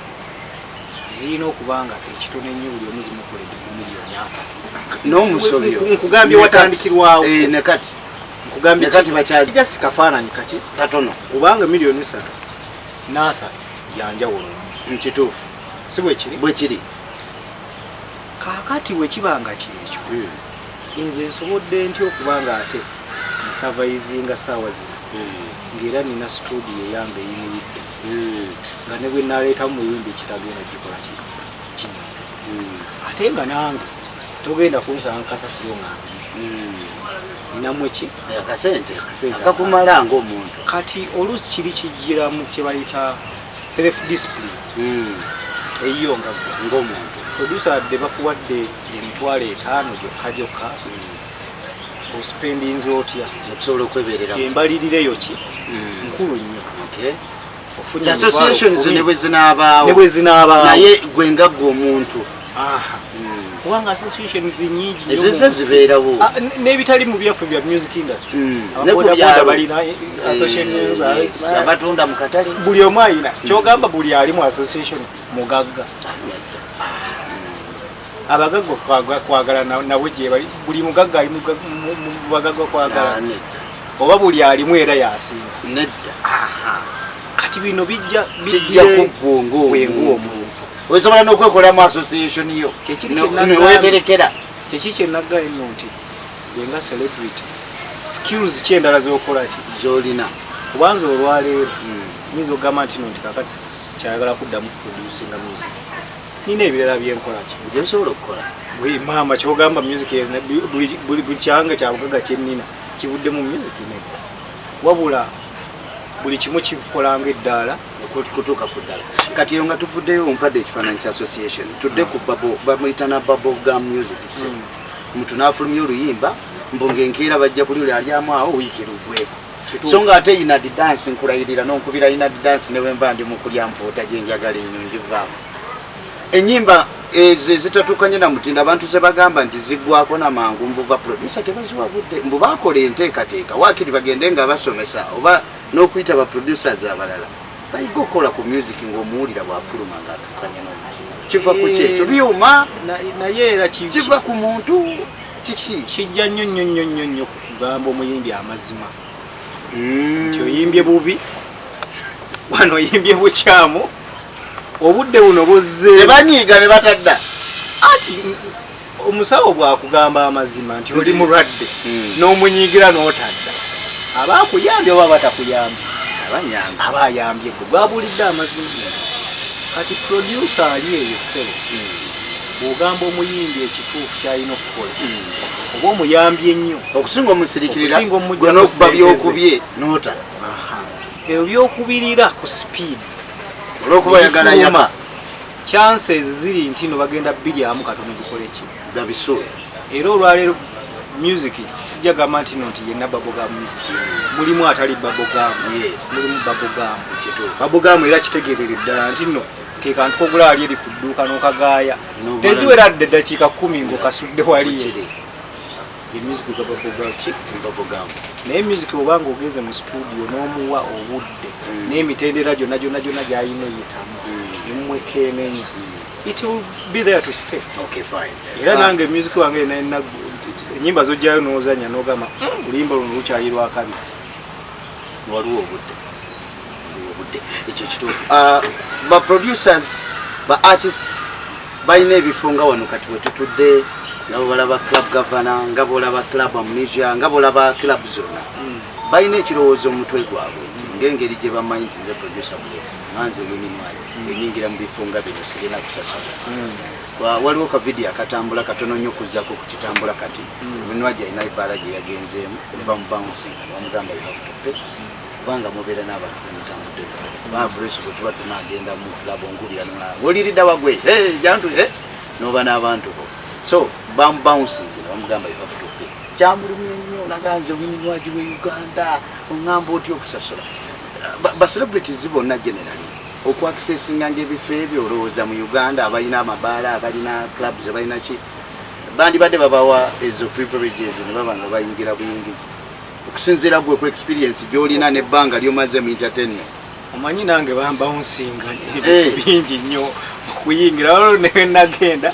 zirina okuba nga ekitono ennyo buli omu zimukoledde ku 30 million. N'omusobyo. Nkugambye watandikirwawo. Ne kati. Nkugambye Ne kati bakyazi. Just kafaananyi kaki katono. Kubanga 3 million n'asatu yanjawulo nnyo. Nkituufu. Si bwe kiri? Bwe kiri. Kaakati bwe kiba nga kyekyo, nze nsobodde ntya okuba nga ate nsurvivinga saawa zino ng'era nina studio eyange eyimiridde nga ne bwe naleetamu muyimbi ekitagenda gikola ki kinyonga, ate nga nange Togenda kunsanga kasasiro nga ninamu eki Akasente. Akasente. Akakumala ng'omuntu. Kati oluusi kiri kijjiramu kye bayita self discipline eyiyo nga gwe Ng'omuntu. Producer, adde bakuwadde 50,000 gyokka gyokka, ospendinze otya? Okusobola okwebereramu. Embalirira eyo ki nkulu nnyo. Ofunye Associations 10,000 ne bwe zinaabaawo, ne bwe zinaabaawo, naye gwe nga gwe omuntu. Aha. Kubanga associations nyingi nnyo Ezizze mu nsi. zibeerawo. Ah, n'ebitali mu byaffe bya music industry. Ne ku Ababodaboda byalo. balina associations, Abatunda mu katale. Buli omu ayina. Kyogamba buli ali mu association mugagga? Abagagga kwagala nabwe gye bali. Buli mugagga ali mu bagagga kwagala? Ah, nedda. Oba buli alimu era yasinga? Nedda. Kati bino bijja Kijja kuggwe gwe ng'omuntu. Ng'omuntu. Osobola n'okwekolamu association yo Kyekiri kye neweeterekera. Kyeki kyenaggaye nno nti gwe nga celebrity, skills ki endala zokola ki z'olina? Kubanza olwaleero nyinza okugamba nti no nti kakati kyayagala kuddamu producinga music, nina ebirala byenkola ki Byosobola okukola. Bwe maama kyogamba music buli kyanga kyabugagga kyenina kivudde mu music? Nedda, wabula buli kimu kikolanga eddaala. Kutuuka ku ddala. Kati eyo nga tuvuddeyo, ompadde ekifaananyi kya association, tudde ku bamuyita na bubble gum music. Se omuntu n'afulumya oluyimba mbu ng'enkeera bajja kulula alyamu awo wiiki luggweko. So nga ate in advance nkulayirira nonkubira in advance, ne bwemba ndi mu kulya mpuuta gye njagala ennyo ngivaako. Enyimba ezo ezitatukanye na mutindo, abantu ze bagamba nti ziggwako na mangu, mbu ba producer tebaziwa budde, mbu bakola enteekateeka waakiri bagende nga basomesa oba n'okuyita ba producers abalala bayiga okukola ku music ng'omuwulira bw'afuluma ng'atukanye n'omutindo. Kiva ku kyekyo byuma? Naye era Kiva ku muntu kiki? Kijja nnyo nnyo nnyo nnyo nnyo ku kugamba omuyimbi amazima nti oyimbye bubi wano, oyimbye bukyamu, obudde buno buzze. Tebanyiiga ne batadda? Ati omusawo bwakugamba amazima nti oli mulwadde n'omunyiigira n'otadda, aba akuyambye oba batakuyambye? Abanyamba. Aba ayambye gwe gwabulidde amazima. Kati producer ali eyo ssebo, bw'ogamba omuyimbi ekituufu kyalina okukola, oba omuyambye nnyo. Okusinga omusirikirira. Okusinga omuggyako Gwe n'okuba ssente ze. byokubye n'ota. Ebyo byokubirira ku speed. Olwokuba oyagala yaka. Chances ziri nti no bagenda bbiri amu katono bikole ki? Gabisuula. Era olwaleero music sijja gamba nti no nti yenna bubblegum music, mulimu atali bubblegum. Mulimu bubblegum. Kituufu. Bubblegum era kitegeerere ddala nti nno ke kantu kogula ali eri ku dduuka n'okagaaya, N'omala- teziwera dde eddakiika 10 ng'okasudde wali. Kiri. Ye music gwa bubblegum ki? Bubblegum. Naye music obanga ogenze mu studio n'omuwa obudde n'emitendera gyonna gyonna gyonna gy'alina oyitamu nemumwekenenya, it will be there to stay. Okay, fine. Era Ah, nange music wange yenna, enyimba zojjayo n'ozanya n'ogamba, oluyimba luno lukyali lwakabi." Waliwo obudde, waliwo obudde, ekyo kituufu. Ah, ba producers, ba artists balina ebifo nga wano kati wetutudde, nga bwebalaba Club Governor, nga bwolaba Club Amnesia, nga bwolaba club zonna, balina ekirowoozo mu mutwe gwabwe nti ng'engeri gye bamanyi nti nze producer Bless, nga nze Winnie Nwagi, enyingira mu bifo nga bino sirina kusasula. Waliwo ka video akatambula katono nnyo okuzzako ku kitambula kati. Winnie Nwagi alina ebbaala gye yagenzeemu ne bamubouncing, bamugamba, "You have to pay," kubanga mubeera n'abantu bemutambudde nabo. Ba Bless, bwe tuba tunagenda mu club onkubira, oliridda wagwe jantu noba n'abantu bo. So bamubouncing ne bamugamba, "You have to pay." Kyamulumye nnyo, naganze Winnie Nwagi we Uganda, oŋŋamba otya okusasula? Ba celebrities bonna generally okwaccessinganga ebifo ebyo, olowooza mu Uganda abalina amabaala, abalina clubs, abalina ki, bandibadde babawa ezo privileges ne baba nga bayingira buyingizi, okusinziira gwe ku experience gy'olina n'ebbanga lyomaze mu entertainment? Omanyi nange bambouncinga bingi nnyo okuyingira. Waliwo ne nagenda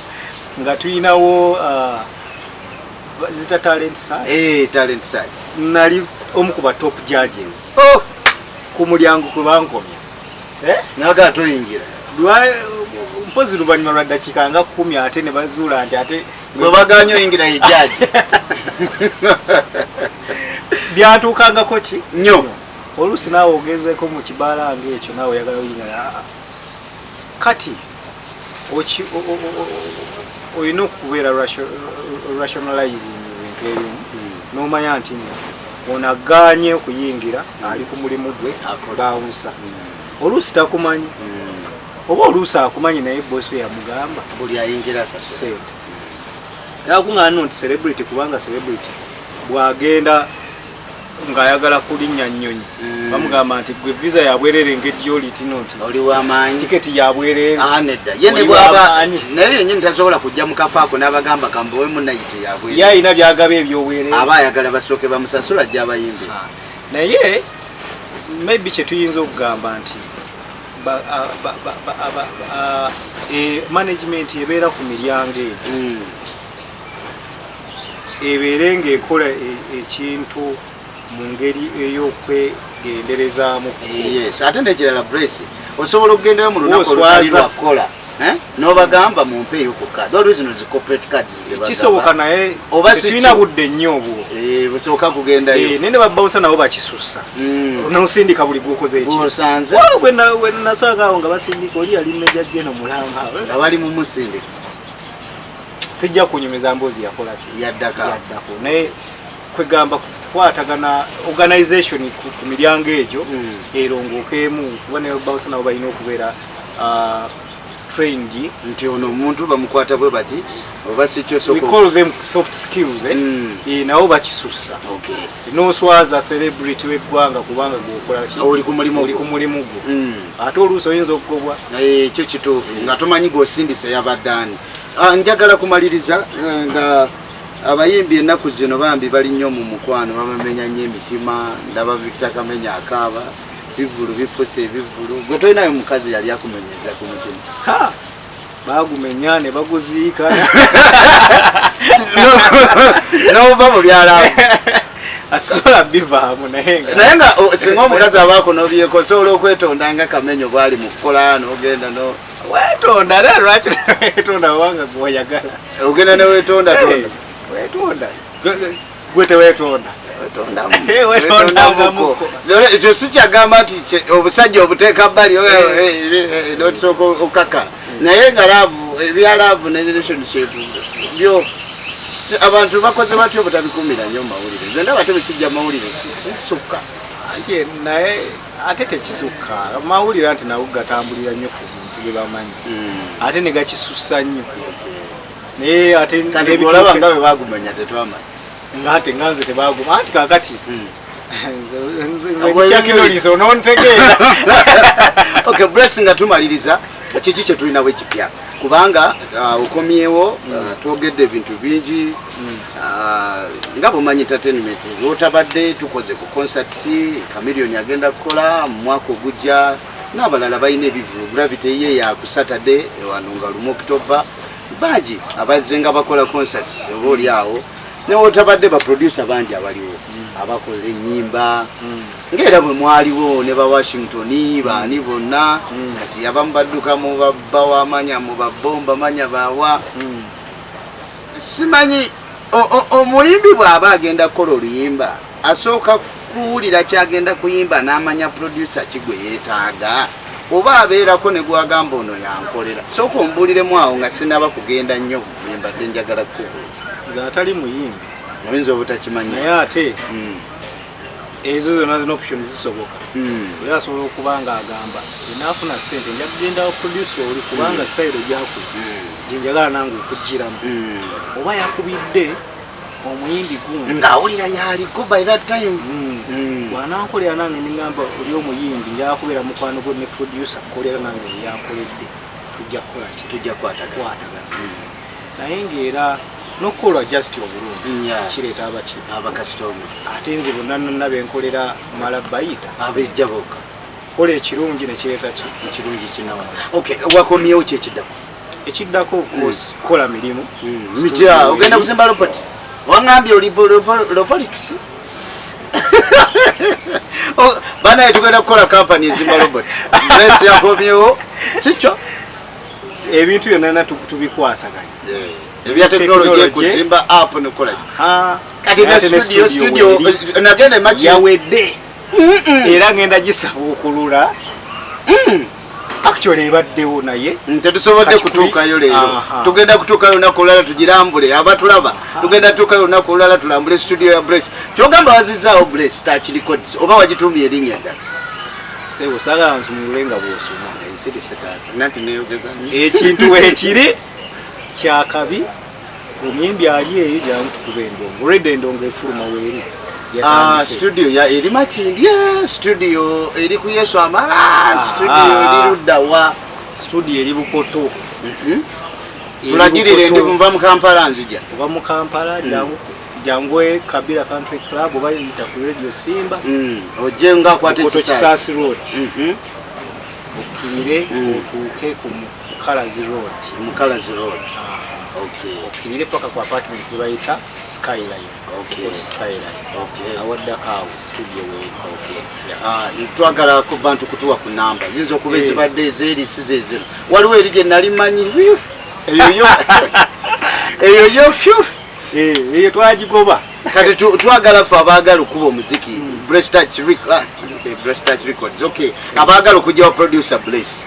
nga tulinawo zita talent search. Eh, talent search. Nali omu ku ba top judges. Oh! Ku mulyango kwe bankomya. Eh? Naga toyingira. Mpozi luvannyuma lwa ddakiika nga 10 ate ne bazuula nti ate bwe baganya oyingira ye jaji. Byantuukangako ki? Nnyo. Oluusi naawe ogezeeko mu kibaala ngaekyo, naawe oyagala oyingira. Ah, ah. Kati Olina okubeera rationalizing ebintu ebimu, n'omanya nti nno ono aganye okuyingira, ali ku mulimu gwe. Akola. Bouncer oluusi takumanyi, oba oluusi akumanyi, naye bosi we yamugamba buli ayingira asasula. Sente yakuŋŋaana nno nti celebrity, kubanga celebrity bw'agenda ng'ayagala kulinnya nnyonyi, bamugamba nti gwe visa yabwerere, engeri gyoli tino nti oli wamaanyi, tiketi yabwerere. Ah, nedda, ye ne Oli bwaba w'amaanyi. Naye yenyini tasobola kujja mu kafo ako n'abagamba kambawe munayite yabwerere. Ye alina byagaba ebyobwerere. Aba ayagala basooke bamusasula, ajja abayimbe. Naye maybe kyetuyinza okugamba nti management ebeera ku miryango egyo, ebeere ng'ekola ekintu mu ngeri ey'okwegenderezaamu. Yes, ate nekirala, Grace, osobola okugendayo mu lunaku Oswaza. olutali lwakukola, eh? N'obagamba mumpeeyo ku card, waliwo zino zi corporate cards ze bagaba. Kisoboka, naye Oba si tetulina kyo. budde nnyo obwo. Eh, busooka kugendayo. Eh, naye ne ba bouncer nabo bakisussa, nosindika buli gwokoze eki. Bw'osanze. Waliwo gwe nasanga awo nga basindika, oli yali Major General mulamba. Nga bali mu musindika. Sijja kunyumiza mboozi yakola ki. Yaddako. Yaddako, naye kwegamba kukwatagana organization ku miryango egyo erongookeemu, kuba ne bouncer nabo balina okubeera trained. Nti ono omuntu bamukwata bwe bati, oba si kyo We sooka call them soft skills, eh? Eh, nabo bakisussa. Noswaza celebrity w'eggwanga kubanga gwokola ki? Oli ku mulimu Oli gwo. ku mulimu gwo. Ate oluusi oyinza okugobwa. Eh, ekyo kituufu, nga tomanyi gwosindise yabadde ani. Ah, njagala kumaliriza nga abayimbi ennaku zino bambi bali nnyo mu mukwano, babamenya nnyo emitima. Ndaba Victor Kamenya akaaba, bivulu bifuse ebivulu. Gwe tolinayo mukazi yali akumenyeza ku mutima? Ha! Bagumenya ne baguziika. Nova mu byalaavu. Asobola bivaamu, naye nga Naye nga singa omukazi abaako nobyeko, osobola okwetonda nga Kamenyo bwali mu kukola, n'ogenda no Wetonda, naye lwaki wetonda kubanga gweoyagala? Ogenda newetonda tonda. Eh, wetonda, gwe tewetonda. Eh, wetondangamuko. Ekyo si kyagamba nti obusajja obuteeka bbali notusooka okukakala, naye nga love, ebya love ne relationship byo abantu bakoze batyo obutabikumira nnyo mu mawulire? Nze ndaba te bwekijja mawulire kisukka. Anti naye ate tekisukka mawulire, anti nago gatambulira nnyo ku bintu bye bamanyi, ate ne gakisussa nnyo, naye ate Kati olaba nga bwe bagumenya tetwamanya. Nga ate nga nze tebaguma, anti kakati Obwe- nze kyakinolizo nontegeera. Okay, Bless, nga tumaliriza, kiki kyetulinawo ekipya? Kubanga okomyewo, twogedde ebintu bingi. Nga bwomanyi entertainment lwotabadde, tukoze ku concerts, Chameleon agenda kukola mu mwaka ogujja, n'abalala balina ebivulu, Gravity ye ya ku Saturday wano nga 1 October, bangi abazze nga bakola concerts. Oba oli awo newotabadde, ba producer bangi abaliwo abakola ennyimba, ngaera bwe mwaliwo ne ba Washington, baani bonna. Kati abamu badduka mu babawamanya, mu babomba manya bawa, simanyi. Omuyimbi bw'aba agenda kukola oluyimba, asooka kuwulira kyagenda kuyimba n'amanya producer ki gwe yeetaaga, oba abeerako ne gwagamba ono yankolera? Sooka ombuuliremu awo nga sinaba kugenda nnyo, bwe mbadde njagala kukubuuza. Nze atali muyimbi, oyinza obutakimanya. Naye ate ezo zonna zina option zisoboka. Oli asobola okuba nga agamba enaafuna sente nja kugenda producer oli, kubanga style gyakuba gyenjagala nange okugiramu, oba yakubidde omuyimbi gundi ng'awulira yaliko by that time. Bwanankolera nange ningamba oli omuyimbi njagala kubeera mukwano gwe ne producer kukolera nange yankoledde, tujja kukola ki? Tujja kukwatagana. Kukwatagana, naye ngaera n'okukola just obulungi kireeta abaki? Abakasitoma. Ate nze bonna nonna benkolera mala bayita. Abejja bokka. Kola ekirungi nekireeta ki? Ekirungi kinawa. Okay, wakomyewo, ki ekiddako? Ekiddako, of course, kukola mirimu. Mitya, ogenda kuzimba robot? Waŋambye oli robotics. Oh, banaye tugenda kukola kampani ezimba robot. Bless yakomyewo, sikyo? Ebintu byonna tubikwasaganya. Ebya tekinologi. Technology. Kuzimba app nekola ki? Ha, Kati naye ate ne ne studio studio studio weeri. nagenda emaki. Yawedde, era ngenda gisabuukulula. Actually ebaddewo, naye Tetusobodde kati kutuukayo leero. Aha. Tugenda kutuukayo olunaku olulala tugirambule. Abatulaba, tugenda tuukayo olunaku olulala tulambule studio ya Bless. Kyogamba wazizaawo Bless Touch Records, oba wagitumya erinnya ddala? Sebo, saagala nsumulule nga bw'osoma. Ensirise taata, nanti neyogeza nnyo. Ekintu weekiri kyakabi, omuyimbi ali eyo, jangu tukuba endongo. Already endongo efuluma weeri. Ah, Yatandise. studio ya eri Makindye, studio eri ku Yesu Amala, studio eri luddawa? Studio eri Bukoto. Eri Tulagirire, ndi Bukoto. nva mu Kampala nzija. Oba mu Kampala, jangu, jangu e Kabira Country Club, oba yita ku Radio Simba. Ojje nga akwata Bukoto ekisaasi. Kisaasi Road. Okkirire otuuke ku Mukalazi Road. Mukalazi Road. Ah, Okay. Okkirire paka ku apartment zibayita Skyline. Okay. Skyline. Okay. Awaddako awo studio weeri. Okay. Yeah. Ah, twagala ku bantu kutuwa ku namba ziyinza okuba Eh. ezibadde ezeeri si zezino. Waliwo eri gye nali manyi. Phew! Eyo yo, eyo yo, phew! Eh, eyo twagigoba. Kati twagala ffe abaagala okuba omuziki, Bless Touch Bless Touch Records, okay, abaagala okujja wa producer Bless,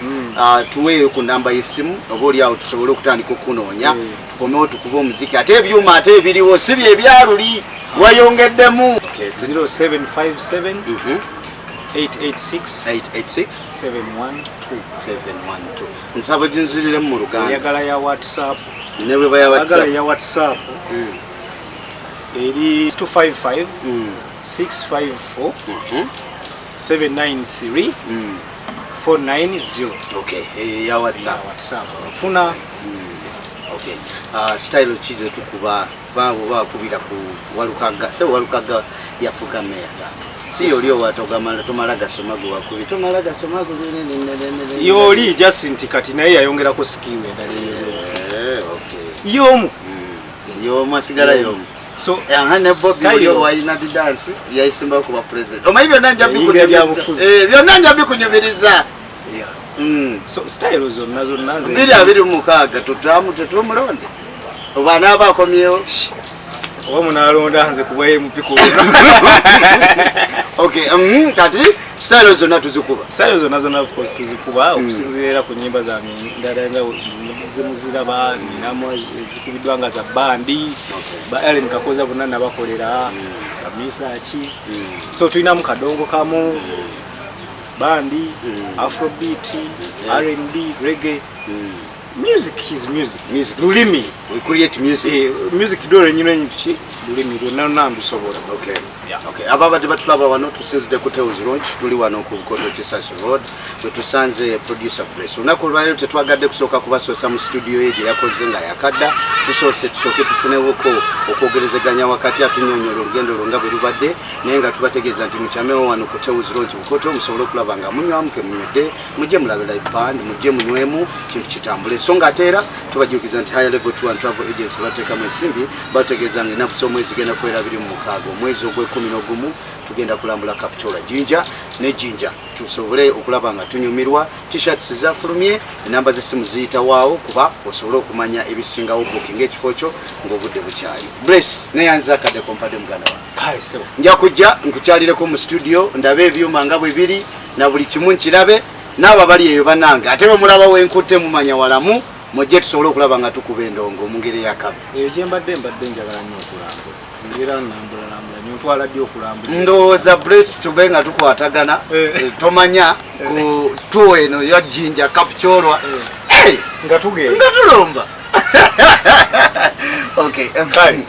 tuweeyo ku namba y'essimu, oba oli awo tusobole okutandika okunoonya, tukomewo tukube omuziki. Ate ebyuma ate ebiriwo si bye byaluli, wayongeddemu. Okay, 0757 886 886 712. 712. Nsaba ginziriremu mu Luganda. Oyagala ya WhatsApp? Ne bwe baya Oyagala WhatsApp. ya WhatsApp eri 255 654 793 490. Okay, eyo ya WhatsApp. Ya WhatsApp ofuna. Okay. Style ki zetukuba? Babo bakubira ku Walukaga, se Walukaga yafuga meya, si yoli owatogamala tomala gasoma gwe wakubi tomala gasoma gwe. Yoli, just nti kati naye yayongerako skill endala ey'ebyobufuzi. Eh, okay. Y'omu. Yomu, asigala yomu. So Aha, ne Bobi oli owalina dance yayisimbayo kuba president, omanyi byonna nja Yayingira bikunyumiriza. byabufuzi. Eh, byonna nja bikunyumiriza. Yeah. So style zonna zonna nze 2026 tutamu tetumulonde, oba anaaba akomyewo. Oba munalonda nze kuba MP ku Okay, kati style zonna tuzikuba? Style zonna zonna, of course, tuzikuba okusinziira era ku nyimba zange ndala nga zemuziraba. Ninamu ezikubiddwa nga za band, ba Ellen Kakoza bonna nabakolera kamisa ki. So tulinamu kadongo kamu, band, afrobeat, R&B, reggae. Music is music. Music. Lulimi. We create music. Eh, music dole nyino nyino ki lulimi lwonna lwonna ndusobola. Okay. Yeah. Okay. Ababadde batulaba wano, tusinzidde ku Teus Launch, tuli wano ku Bukoto Kisasi Road we tusanze producer Bless. Olunaku olwaleero tetwagadde kusooka kubasoosa mu studio ye gye yakoze nga yakadda. Tusoose tusooke tufunewoko okwogerezeganya wakati atunyonyola olugendo lwo nga bwe lubadde, naye nga tubategeeza nti mukyamewo wano ku Teus Launch Bukoto, musobole okulaba nga munywamu ke munywedde, mujje mulabe live band, mujje munywemu kintu kitambule. So nga ate era tubajjukiza nti Higher Level Tour and Travel Agency bateekamu ensimbi, bategeeza nga ennaku z'omwezi zigenda kubeera 26, omwezi ogw'e-11, tugenda kulambula Kapchorwa, Jinja ne Jinja, tusobole okulaba nga tunyumirwa. T-shirts zafulumye, enamba z'essimu ziyitawaawo kuba osobole okumanya ebisingawo, booking ekifo kyo ng'obudde bukyali. Bless, neyanza akadde kompadde muganda wange. Kale sebo. Nja kujja nkukyalireko mu studio, ndabe ebyuma nga bwe biri na buli kimu nkirabe. N'abo abali eyo bannange, ate bwe mulaba wenkutte mumanya walamu, mujje tusobole okulaba nga tukuba endongo mu ngeri eyakabi. Eyo gye mbadde njagala nnyo okulambula, mbeera nambula nyo, ntwala ddi okulambula? Ndowooza Bless tube nga tukwatagana. Eh. Eh, tomanya ku tour eno ya Jinja Kapchorwa. Nga tugenda. Nga tulomba. Okay. Kale.